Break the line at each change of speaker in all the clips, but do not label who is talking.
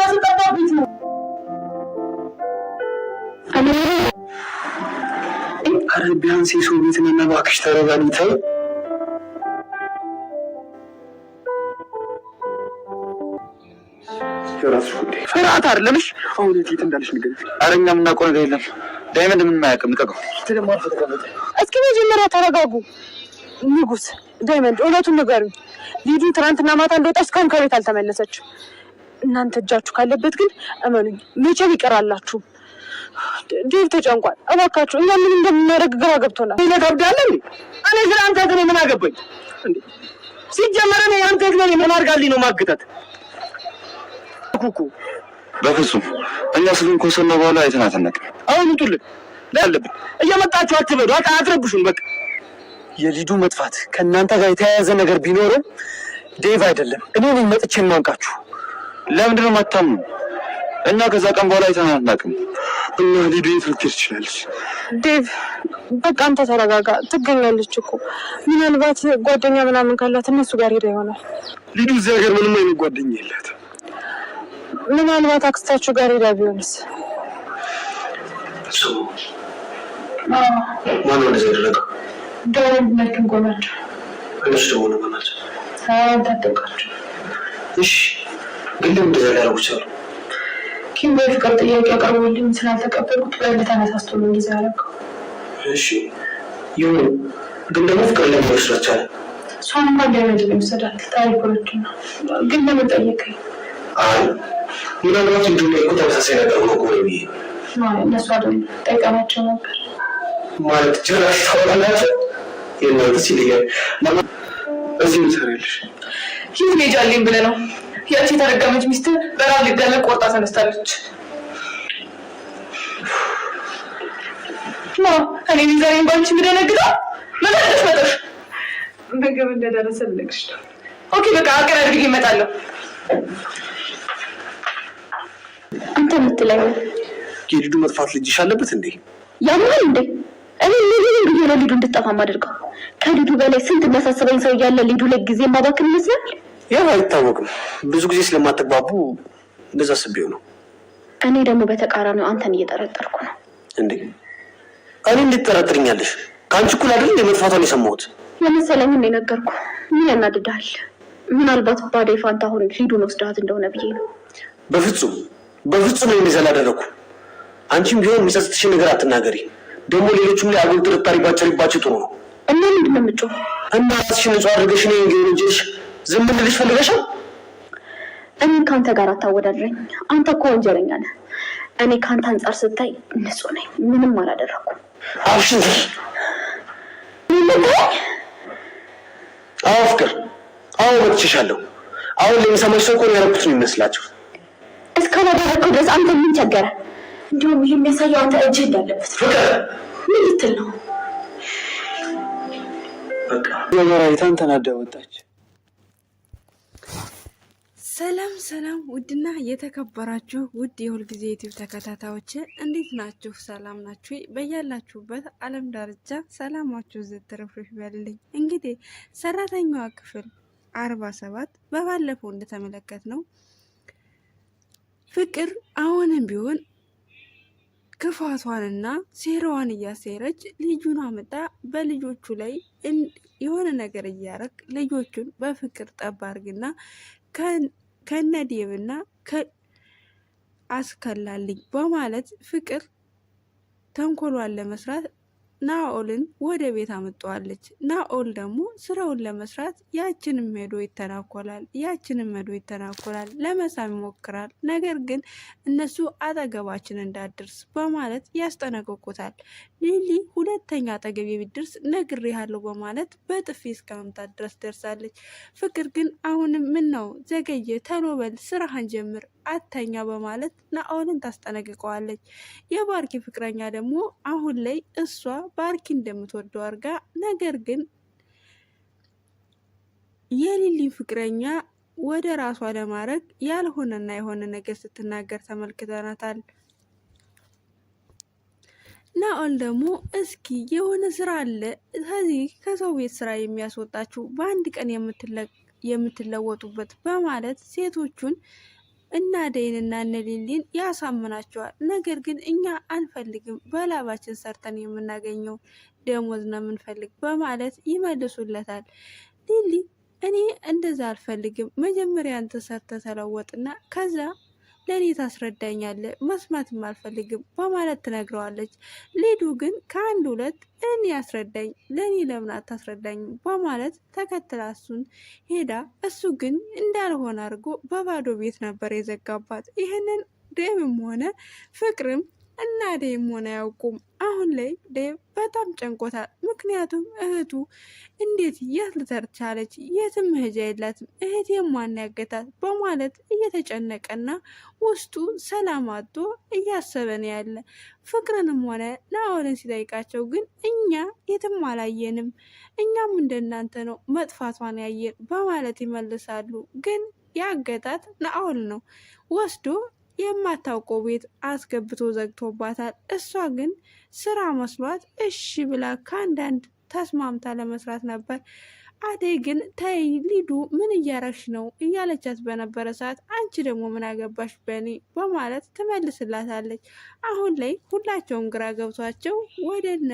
የሚመስል ጠባብ ቤት ነው።
አረ ቢያንስ የሰው ቤት ነን፣ እባክሽ ተረጋጊ። ተይ። የራስሽ ጉዳይ። ፍርሃት አይደለምሽ። አሁን የት እንዳለሽ ንገሪኝ።
ኧረ እኛ የምናውቀው ነገር የለም። ዳይመንድ ምንም አያውቅም። ልቀቀው።
እስኪ መጀመሪያ ተረጋጉ። ንጉስ፣ ዳይመንድ፣ እውነቱን ንገሩኝ። ሊዱ ትናንትና ማታ እንደወጣች እስካሁን ከቤት አልተመለሰችም። እናንተ እጃችሁ ካለበት ግን እመኑኝ መቼም ይቀራላችሁ። ዴቭ ተጨንቋል። እባካችሁ እኛ ምን እንደምናደርግ ግራ ገብቶናል።
እኔ ታብዳለህ እንዴ? እኔ ስለ አንተ ግን ምን አገባኝ እንዴ? ሲጀመር እኔ አንተ ግን ምን አድርጋልኝ ነው ማግታት? ኩኩ
በፍጹም እኛ ስሉን ከወሰድነው በኋላ አይተናት አናውቅም።
አሁን ውጡልን ያለብን እየመጣችሁ አትበዱ፣ አትረብሹን። በቃ
የሊዱ መጥፋት ከእናንተ ጋር የተያያዘ ነገር ቢኖርም ዴቭ አይደለም እኔ ነኝ መጥቼ የማንቃችሁ።
ለምንድን ነው የማታምኑ? እኛ ከዛ ቀን በኋላ አይተናት አናውቅም።
እና ሊዱ የት ልትሄድ ትችላለች?
ዴቭ በቃ አንተ ተረጋጋ። ትገኛለች እኮ፣ ምናልባት ጓደኛ ምናምን ካላት እነሱ ጋር ሄዳ ይሆናል።
ሊዱ እዚህ ሀገር ምንም አይነት ጓደኛ የላት።
ምናልባት አክስታችሁ ጋር ሄዳ ቢሆንስ?
ማነው እንደዚህ ያደረገው?
ዳይመንድ መልክም ጎናቸው።
እነሱ ደግሞ ነው ናቸው።
ታጠቃቸው።
እሺ ግን ለምን እንደዚያ ሊያደርጉ ቻሉ?
ኪም የፍቅር ጥያቄ አቅርቦልኝ ስላልተቀበልኩት በእልህ ተነሳስቶ ነው እንደዚያ ያደረገው።
እሺ ይሁን፣ ግን ደግሞ ፍቅር ለምን ወስዳት ቻለ?
እሷን እንኳን ዳይመንድ ነው የወሰዳት። ታሪክ ሁለቱ ነው። ግን ለምን ጠየቀኝ?
አይ ምናልባት ልጁ ላይ እኮ ተመሳሳይ ነገር ሆኖ ከሆነ ብዬ።
እነሱ አይደሉም፣ ጠይቀናቸው ነበር።
ማለት ጭራሽ ታወራላችሁ? የእናንተስ ይለያል። እዚህ ምን ትሰሪያለሽ?
የት መሄጃ አለኝ ብለህ ነው? ያቺ የተረገመች ሚስት በራብ ልትገለኝ ቆርጣ ተነስታለች። ማ እኔ ዛሬን ባንቺ የምደነግጠው? ምን አለሽ መጠሽ
ምግብ እንደደረሰ ልነግርሽ ነው።
Okay በቃ አቀራርብልኝ፣ እመጣለሁ።
አንተ የምትለኝ
የሊዱ መጥፋት ልጅሽ አለበት እንዴ?
ያምሃል እንዴ? እኔ ምን ብዬ ነው ሊዱ እንድጠፋ ማደርገው? ከሊዱ በላይ ስንት የሚያሳስበኝ ሰው እያለ ሊዱ ላይ ጊዜ ማባክን ይመስላል?
ያው አይታወቅም። ብዙ ጊዜ ስለማትግባቡ እንደዛ አስቤው ነው።
እኔ ደግሞ በተቃራኒው አንተን እየጠረጠርኩ ነው።
እንዴ እኔ እንዴት ጠረጥርኛለሽ? ከአንቺ እኩል አይደል የመጥፋቷን የሰማሁት።
የመሰለኝን ነው የነገርኩህ። ምን ያናድድሃል? ምናልባት ባደይ ፋንታ አሁን ሊዱን ወስደሃት እንደሆነ ብዬ ነው።
በፍጹም በፍጹም እኔ እንደዛ አላደረኩም። አንቺም ቢሆን የሚጸጽትሽን ነገር አትናገሪ። ደግሞ ሌሎቹም ላይ አጉል ጥርጣሬ ባጨሪባቸው ጥሩ ነው።
እና ምንድን ነው የምጮኸው?
እና ራስሽን ንጹህ አድርገሽ እኔ እንግዲህ ዝም እንድልሽ ፈልገሻል?
እኔን ከአንተ ጋር አታወዳድረኝ። አንተ እኮ ወንጀለኛ ነህ። እኔ ከአንተ አንጻር ስታይ ንጹህ ነኝ፣ ምንም አላደረኩም።
አፍሽን አዎ ፍቅር፣ አዎ መጥቼሻለሁ። አሁን ለሚሰማሽ ሰው እኮ ነው ያደረኩት ነው የሚመስላቸው።
እስካላደረግከው ድረስ አንተ ምን ቸገረ? እንዲሁም ይህ የሚያሳየው አንተ እጅህ እንዳለበት ነው።
ፍቅር
ምን ልትል ነው?
በቃ
ነገር አይታን ተናዳ ወጣች።
ሰላም ሰላም፣ ውድና የተከበራችሁ ውድ የሁልጊዜ ዩቲዩብ ተከታታዮች እንዴት ናችሁ? ሰላም ናችሁ? በያላችሁበት ዓለም ዳርቻ ሰላማችሁ ዝትርፍርፍ ይበልልኝ። እንግዲህ ሰራተኛዋ ክፍል 47 በባለፈው እንደተመለከት ነው ፍቅር አሁንም ቢሆን ክፋቷንና ሴራዋን እያሴረች ልጁን አመጣ በልጆቹ ላይ የሆነ ነገር እያረግ ልጆቹን በፍቅር ጠብ አርግና ከነዴብና አስከላልኝ በማለት ፍቅር ተንኮሏን ለመስራት ናኦልን ወደ ቤት አመጣዋለች። ናኦል ደግሞ ስራውን ለመስራት ያችንም ሄዶ ይተናኮላል፣ ያችንም ሄዶ ይተናኮላል፣ ለመሳም ይሞክራል። ነገር ግን እነሱ አጠገባችን እንዳትደርስ በማለት ያስጠነቅቁታል። ሊሊ ሁለተኛ አጠገብ ቢደርስ ነግሬሃለሁ በማለት በጥፊ እስከ መምታት ድረስ ደርሳለች። ፍቅር ግን አሁንም ምን ነው ዘገየ፣ ተሎ በል ስራህን ጀምር፣ አተኛ በማለት ናኦልን ታስጠነቅቀዋለች። የባርኪ ፍቅረኛ ደግሞ አሁን ላይ እሷ ባርኪ እንደምትወደው አድርጋ ነገር ግን የሊሊን ፍቅረኛ ወደ ራሷ ለማድረግ ያልሆነና የሆነ ነገር ስትናገር ተመልክተናታል። ናኦል ደግሞ እስኪ የሆነ ስራ አለ ከዚህ ከሰው ቤት ስራ የሚያስወጣችሁ በአንድ ቀን የምትለወጡበት በማለት ሴቶቹን እነ አደይንና እነ ሊሊን ያሳምናቸዋል። ነገር ግን እኛ አንፈልግም፣ በላባችን ሰርተን የምናገኘው ደሞዝ ነው የምንፈልግ በማለት ይመልሱለታል። ሊሊ እኔ እንደዛ አልፈልግም፣ መጀመሪያ አንተ ሰርተ ተለወጥና ከዛ ለእኔ ታስረዳኛለህ፣ መስማትም አልፈልግም በማለት ትነግረዋለች። ሊዱ ግን ከአንድ ሁለት እኔ ያስረዳኝ ለእኔ ለምን አታስረዳኝም በማለት ተከትላ እሱን ሄዳ እሱ ግን እንዳልሆነ አድርጎ በባዶ ቤት ነበር የዘጋባት። ይህንን ዴብም ሆነ ፍቅርም እና አደይም ሆነ አያውቁም። አሁን ላይ ዴቭ በጣም ጨንቆታል። ምክንያቱም እህቱ እንዴት የት ልተር ቻለች? የትም መሄጃ የላትም፣ እህቴ ማን ያገታት? በማለት እየተጨነቀና ውስጡ ሰላም አጥቶ እያሰበ ነው ያለ። ፍቅርንም ሆነ ናኦልን ሲጠይቃቸው ግን እኛ የትም አላየንም፣ እኛም እንደናንተ ነው መጥፋቷን ያየን በማለት ይመልሳሉ። ግን ያገታት ናኦል ነው ወስዶ የማታውቀው ቤት አስገብቶ ዘግቶባታል። እሷ ግን ስራ መስሏት እሺ ብላ ከአንዳንድ ተስማምታ ለመስራት ነበር። አደይ ግን ተይ ሊዱ ምን እያረግሽ ነው እያለቻት በነበረ ሰዓት አንቺ ደግሞ ምን አገባሽ በእኔ በማለት ትመልስላታለች። አሁን ላይ ሁላቸውም ግራ ገብቷቸው ወደነ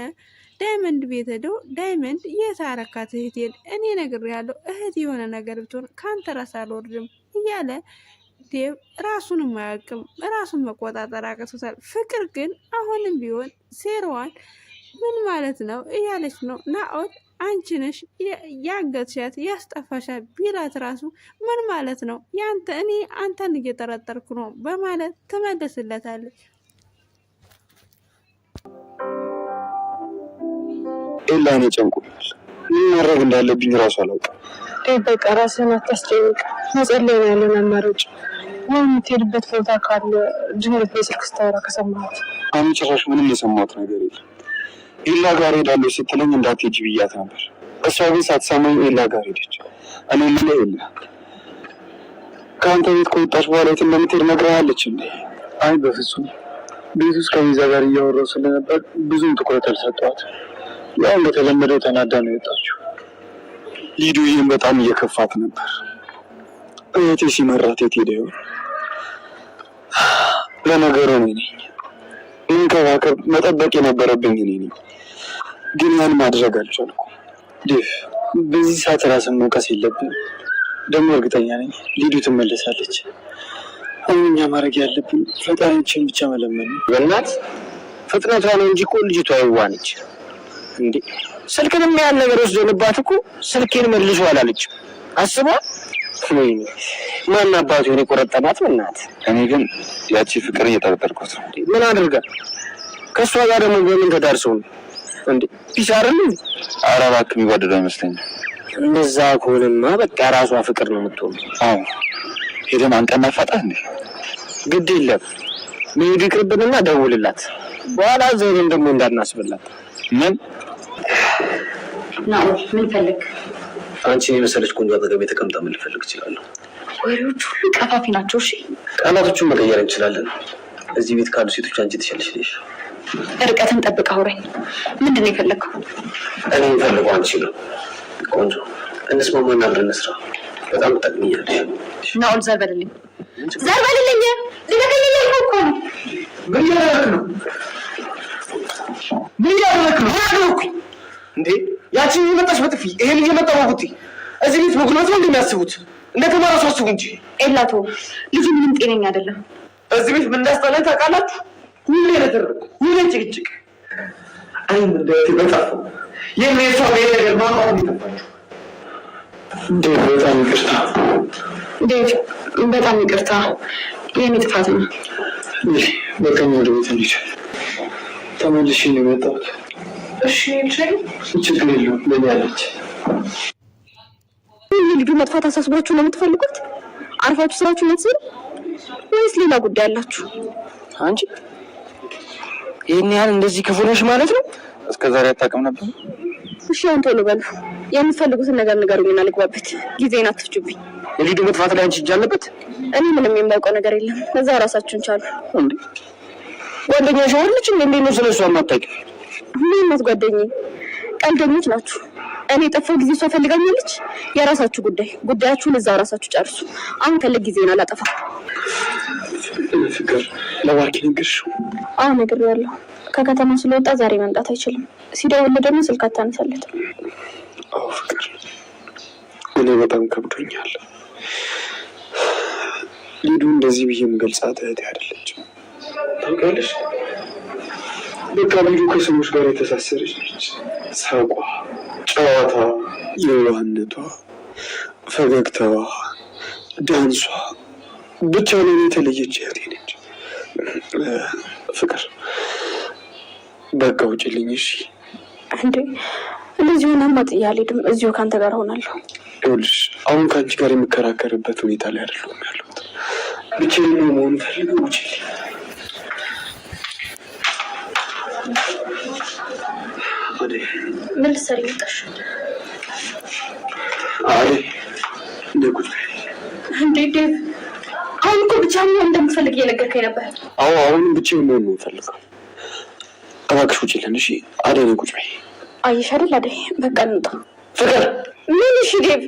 ዳይመንድ ቤት ሄደው ዳይመንድ የታረካት እህቴን እኔ ነግሬያለሁ፣ እህት የሆነ ነገር ብትሆን ከአንተ ራስ አልወርድም እያለ ዴቭ ራሱንም አያውቅም፣ ራሱን መቆጣጠር አቅቶታል። ፍቅር ግን አሁንም ቢሆን ሴራዋን ምን ማለት ነው እያለች ነው። ናኦል አንቺ ነሽ ያገትሻት ያስጠፋሻት ቢላት ራሱ ምን ማለት ነው ያንተ እኔ አንተን እየጠረጠርኩ ነው በማለት ትመልስለታለች።
ኤላ እኔ ጨንቆኛል። ምን ማድረግ እንዳለብኝ ራሱ አላውቅም።
በቃ ራስህን አታስጨንቅ። መጸለይ ነው ያለን አማራጭ። ወይ የምትሄድበት ቦታ ካለ ድንገት በስልክ ስታወራ ከሰማሁት።
አሁን ጭራሽ ምንም የሰማሁት ነገር የለም። ኤላ ጋር ሄዳለሁ ስትለኝ እንዳትሄጂ ብያት ነበር። እሷ ግን ሳትሰማኝ ኤላ ጋር ሄደች። እኔ የምልህ ኤላ ከአንተ ቤት ከወጣች በኋላ የት እንደምትሄድ ነግረሃለች እንዴ?
አይ በፍጹም ቤት ውስጥ ከቤዛ ጋር እያወራሁ ስለነበር ብዙም ትኩረት አልሰጠኋትም። ያው እንደተለመደው ተናዳ ነው የወጣችው።
ሊዱ ይህን በጣም እየከፋት ነበር። እህቴ ሲመራት የት ሄደ ይሆን? ለነገሩ እኔ ነኝ መንከባከብ መጠበቅ የነበረብኝ እኔ ነኝ፣ ግን ያን ማድረግ አልቻልኩም።
ዴቭ፣ በዚህ ሰዓት ራስን መውቀስ የለብንም። ደግሞ እርግጠኛ ነኝ ሊዱ ትመለሳለች። አሁን እኛ ማድረግ ያለብን ፈጣሪያችንን ብቻ መለመን ነው።
በእናት ፍጥነቷ ነው እንጂ እኮ ልጅቷ የዋህ ነች እንዴ። ስልክንም ያን ነገር ወስደንባት እኮ ስልኬን መልሶ አላለችም። አስቧ ወይኔ ማን አባቱ የሆነ የቆረጠማት በእናት።
እኔ ግን ያቺ ፍቅር እየጠረጠርኩት ነው።
ምን አድርጋ ከእሷ ጋር ደግሞ በምን ተዳርሰው ነው እንዴ? peace አይደል?
ኧረ እባክህ የሚዋደዱ አይመስለኝም።
እንደዛ ከሆነማ በቃ ራሷ ፍቅር ነው የምትሆነው።
አዎ ሄደን አንቀን እናፋጣ እንዴ?
ግድ የለም መሄዱ ይቅርብንና ደውልላት። በኋላ ዘይኔን ደግሞ እንዳናስብላት።
ምን
ናኦል ምን ፈልግ?
አንቺን የመሰለች ቆንጆ አጠገቤ ተቀምጣ ምን ልፈልግ እችላለሁ?
ወሬዎች ሁሉ ቀፋፊ ናቸው። እሺ
ቃላቶቹን መቀየር እንችላለን። እዚህ ቤት ካሉ ሴቶች አንቺ የተሻለሽ ነሽ።
ርቀትን ጠብቅ አውራኝ። ምንድን ነው የፈለግከው?
እኔ የምፈልገው አንቺ ነው። ቆንጆ እንስማማና አብረን እንስራ። በጣም ትጠቅሚኛለሽ።
ናኦል ዘር በልልኝ፣ ዘር በልልኝ። ልቀቀኝ እያልኩህ እኮ ነው።
ምን እያደረክ ነው? ምን እያደረክ ነው? ምን አደረኩኝ እንዴ? ያቺ የመጣች በጥፊ ይሄን እየመጣ በቡጢ እዚህ ቤት በጉልበት ነው እንደሚያስቡት እንደ ተማረ ሰው አስቡ እንጂ።
ኤላቶ ልጁ ምንም ጤነኛ አይደለም።
እዚህ ቤት ምን እንዳስጠላኝ ታውቃላችሁ? ሁሌ ንትርክ፣ ሁሌ ጭቅጭቅ። እኔም እንደ እህቴ በጠፋው ይህን የእሷ ቤት ነገር ማማት የጠፋችሁ።
ዴቭ በጣም ይቅርታ።
ዴቭ በጣም ይቅርታ፣ የኔ ጥፋት ነው።
በቃ እኛ ወደ ቤት እንሂድ። ተመልሼ ነው የመጣሁት።
እሺ ልሸኝ።
ችግር የለውም ለእኔ አለች።
የልጁ መጥፋት አሳስቧችሁ ነው የምትፈልጉት? አርፋችሁ ስራችሁ አትሰሩ ወይስ ሌላ ጉዳይ አላችሁ?
አንቺ ይህን ያህል እንደዚህ ክፉ ነሽ ማለት ነው?
እስከ ዛሬ አታውቅም ነበር?
እሺ አሁን ቶሎ በሉ፣ የምትፈልጉትን ነገር ንገሩኝና ልግባበት። ጊዜን አትፍጁብኝ።
የሊዱ መጥፋት ላይ አንቺ እጅ አለበት?
እኔ ምንም የማውቀው ነገር የለም። እዛ ራሳችሁን ቻሉ።
እንዴ ጓደኛሽ አይደለች እንዴ? እንዴት ነው ስለ እሷ የማታውቂው?
ምንነት ጓደኛዬ፣ ቀልደኞች ናችሁ። እኔ የጠፋው ጊዜ እሷ ፈልጋኛለች። የራሳችሁ ጉዳይ፣ ጉዳያችሁን እዛው ራሳችሁ ጨርሱ። አሁን ከልግ ጊዜን አላጠፋም።
ፍቅር ለባርኪ ነገርሽው?
አዎ ነግሬዋለሁ። ከከተማ ስለወጣ ዛሬ መምጣት አይችልም። ሲደውል ደግሞ ስልክ አታነሳለትም።
አዎ ፍቅር፣ እኔ በጣም ከብዶኛል። ሊዱ እንደዚህ ብዬ የምገልጻት እህቴ አይደለችም። ታውቂያለሽ፣ በቃ ሊዱ ከሰዎች ጋር የተሳሰረች ነች። ሳቋ፣ ጨዋታ፣ የዋህነቷ፣ ፈገግታዋ፣ ዳንሷ ብቻ ለእኔ የተለየች እህቴ ነች። ፍቅር በቃ ውጭልኝ። እሺ
እንዴ እንደዚህ ሆነማ ጥዬ አልሄድም። እዚሁ ከአንተ ጋር ሆናለሁ።
ይኸውልሽ አሁን ከአንቺ ጋር የምከራከርበት ሁኔታ ላይ አይደለሁም ያለሁት። ብቻዬን ነው መሆን ፈልገው። ውጭልኝ። አደይ
ምን ልትሰሪ መጣሽ?
አደይ እንደ ቁጭ በይ።
እንዴ ዴቭ፣ አሁን እኮ ብቻህን መሆን እንደምትፈልግ እየነገርከኝ ነበር።
አዎ አሁንም ብቻዬን መሆን ነው የምፈልገው። እባክሽ ውጭልን። እሺ አደይ ነይ ቁጭ በይ።
አየሽ አይደል አደይ፣ በቃ እንውጣ።
ፍቅር
ምን? እሺ ዴቭ፣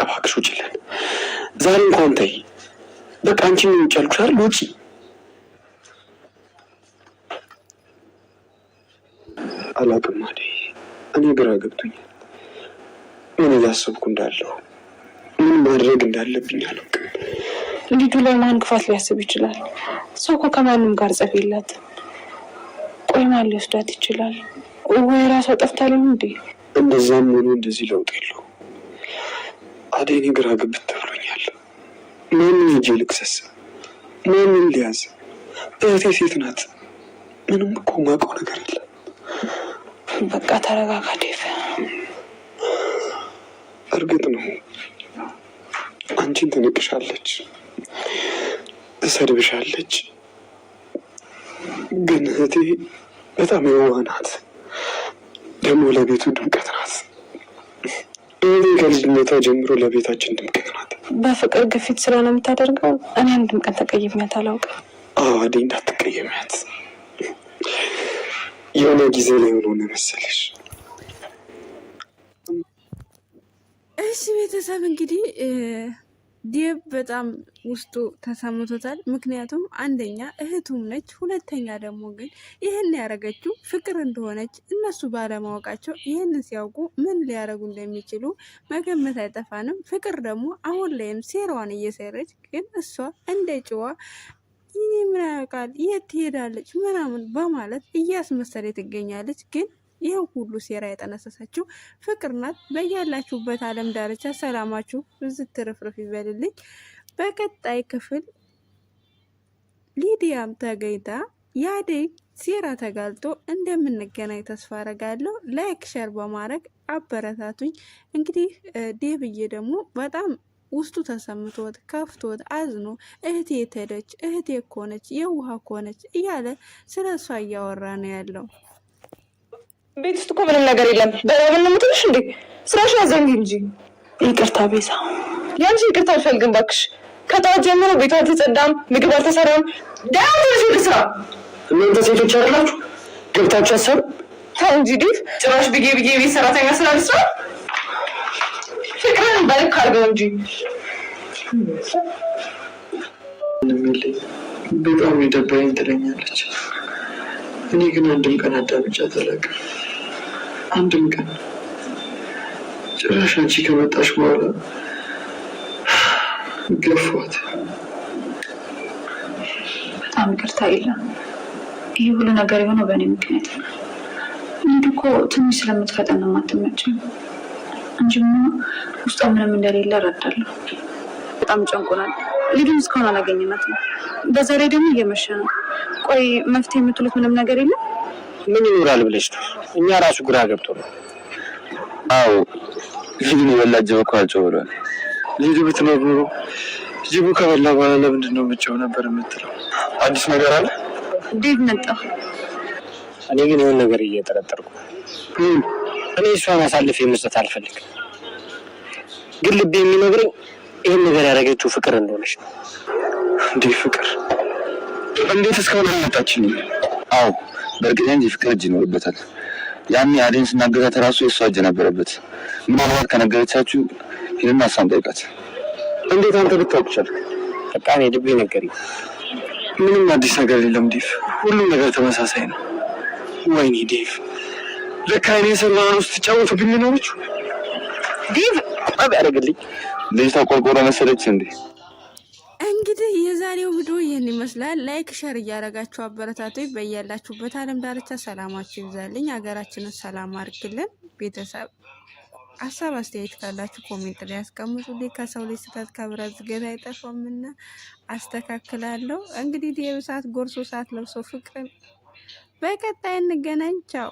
እባክሽ ውጭልን። ዛሬ እንኳን ተይ በቃ። አንቺ ምን ውጭ አልኩሽ አይደል? ውጪ። አላውቅም አደይ፣ እኔ ግራ ገብቶኛል። ምን እያሰብኩ እንዳለሁ ምን ማድረግ እንዳለብኝ አላውቅም።
ሊዱ ላይ ማን ክፋት ሊያስብ ይችላል? ሰው እኮ ከማንም ጋር ጸብ የላትም። ቆይ ማን ሊወስዳት ይችላል? ወይ ራሷ ጠፍታ ሊሆን እንዴ?
እንደዛም ሆኖ እንደዚህ ለውጥ የለውም። አደይ እኔ ግራ ግብት ብሎኛል። ማንን ሄጄ ልክሰስ? ማንን ሊያዝ? እህቴ ሴት ናት። ምንም እኮ የማውቀው ነገር የለም።
በቃ ተረጋጋ ዴቭ።
እርግጥ ነው አንቺን ትንቅሻለች፣ ትሰድብሻለች። ግን እህቴ በጣም የዋህ ናት። ደግሞ ለቤቱ ድምቀት ናት። እህቴ ከልጅነቷ ጀምሮ ለቤታችን ድምቀት ናት።
በፍቅር ግፊት ስለሆነ የምታደርገው። እኔ አንድም ቀን ተቀይሜያት አላውቅም።
አዎ አደይ እንዳትቀየሚያት። የሆነ ጊዜ ላይ ምን ሆነ መሰለሽ?
እሺ ቤተሰብ እንግዲህ ዴቭ በጣም ውስጡ ተሰምቶታል። ምክንያቱም አንደኛ እህቱም ነች፣ ሁለተኛ ደግሞ ግን ይህን ያደረገችው ፍቅር እንደሆነች እነሱ ባለማወቃቸው ይህንን ሲያውቁ ምን ሊያደርጉ እንደሚችሉ መገመት አይጠፋንም። ፍቅር ደግሞ አሁን ላይም ሴራዋን እየሰረች ግን እሷ እንደ ጭዋ ይህ ምን ያውቃል የት ትሄዳለች ምናምን በማለት እያስመሰለ ትገኛለች ግን ይህ ሁሉ ሴራ የጠነሰሰችው ፍቅር ናት። በያላችሁበት ዓለም ዳርቻ ሰላማችሁ ብዝት ትርፍርፍ ይበልልኝ። በቀጣይ ክፍል ሊዲያም ተገኝታ የአደይ ሴራ ተጋልጦ እንደምንገናኝ ተስፋ አረጋለሁ። like share በማድረግ አበረታቱኝ። እንግዲህ ዴብዬ ደግሞ በጣም ውስጡ ተሰምቶት ከፍቶት አዝኖ እህቴ የተደች እህቴ እኮ ነች የውሃ እኮ ነች እያለ ስለ እሷ እያወራ ነው ያለው።
ቤት ውስጥ እኮ ምንም ነገር የለም። በረብን ነው የምትልሽ እንዴ? ስራሽን አዘንጊ እንጂ።
ይቅርታ ቤዛ፣
ያንቺ ይቅርታ አልፈልግም እባክሽ። ከጠዋት ጀምሮ ቤቷ አልተጸዳም፣ ምግብ አልተሰራም። ደህና ትንሽ ወደ ስራ።
እናንተ ሴቶች አይደላችሁ ገብታችሁ አሰሩ።
ተው እንጂ ዴቭ፣ ጭራሽ ብዬ ብዬ ቤት ሰራተኛ ስራ ልስራ። ፍቅርን በልክ አድርገው እንጂ።
ምንም የለኝም፣ በጣም የደበረኝ ትለኛለች። እኔ ግን አንድም ቀን አዳምጫት አላውቅም። አንድም ቀን ጭራሽ አንቺ ከመጣሽ በኋላ ገፏት።
በጣም ይቅርታ የለም። ይህ ሁሉ ነገር የሆነው በእኔ ምክንያት ነው። እንዲ እኮ ትንሽ ስለምትፈጠን ነው የማትመቸኝ እንጂማ ውስጧ ምንም እንደሌለ እረዳለሁ።
በጣም ጨንቆናል። ሊዱን እስካሁን አላገኘናትም። በዛ ላይ ደግሞ እየመሸ ነው። ቆይ መፍትሄ የምትሉት ምንም ነገር የለም?
ምን ይኖራል ብለሽ ነው? እኛ ራሱ ግራ ገብቶ ነው።
አዎ ሊዱን የበላ ጅብ እኮ አልጮህ ብሏል።
ሊዱ ብትኖር ኖሮ ጅቡ ከበላ በኋላ ለምንድን ነው የምጮኸው ነበር የምትለው።
አዲስ ነገር አለ?
ዴቭ መጣ።
እኔ ግን የሆነ ነገር እየጠረጠርኩ ነው። እኔ እሷን አሳልፌ መስጠት አልፈልግም፣ ግን ልቤ የሚነግረኝ ይህን ነገር ያደረገችው ፍቅር እንደሆነች ነው።
እንዴ ፍቅር
እንዴት እስካሁን አልመጣችልኝ? አዎ በእርግጠኛ የፍቅር እጅ ይኖርበታል። ያኔ አዴን ስናገታት ራሱ የእሷ እጅ ነበረበት። ምናልባት ከነገረቻችሁ ሂድና እሷን ጠይቃት።
እንዴት አንተ ልታውቅ ቻልክ?
በቃ እኔ ልቤ ነገረኝ።
ምንም አዲስ ነገር የለም ዴቭ፣ ሁሉም ነገር ተመሳሳይ ነው። ወይኔ ዴቭ፣ ለካ እኔ ሰላን ውስጥ ትጫወትብኝ ኖረችው።
ዴቭ ጠብ ያደርግልኝ።
ልጅቷ ቆርቆሮ መሰለች እንዴ?
እንግዲህ የዛሬው ቪዲዮ ይህን ይመስላል። Like share እያደረጋችሁ አበረታቶች። በያላችሁበት ዓለም ዳርቻ ሰላማችሁ ይብዛልኝ። ሀገራችንን ሰላም አድርግልን። ቤተሰብ ሀሳብ አስተያየት ካላችሁ comment ላይ ያስቀምጡልኝ። ከሰው ልጅ ስህተት ከብረት ዝገት አይጠፋምና አስተካክላለሁ። እንግዲህ ዴቭ ሰዓት ጎርሶ ሰዓት ለብሶ ፍቅርን በቀጣይ እንገናኝ። ቻው።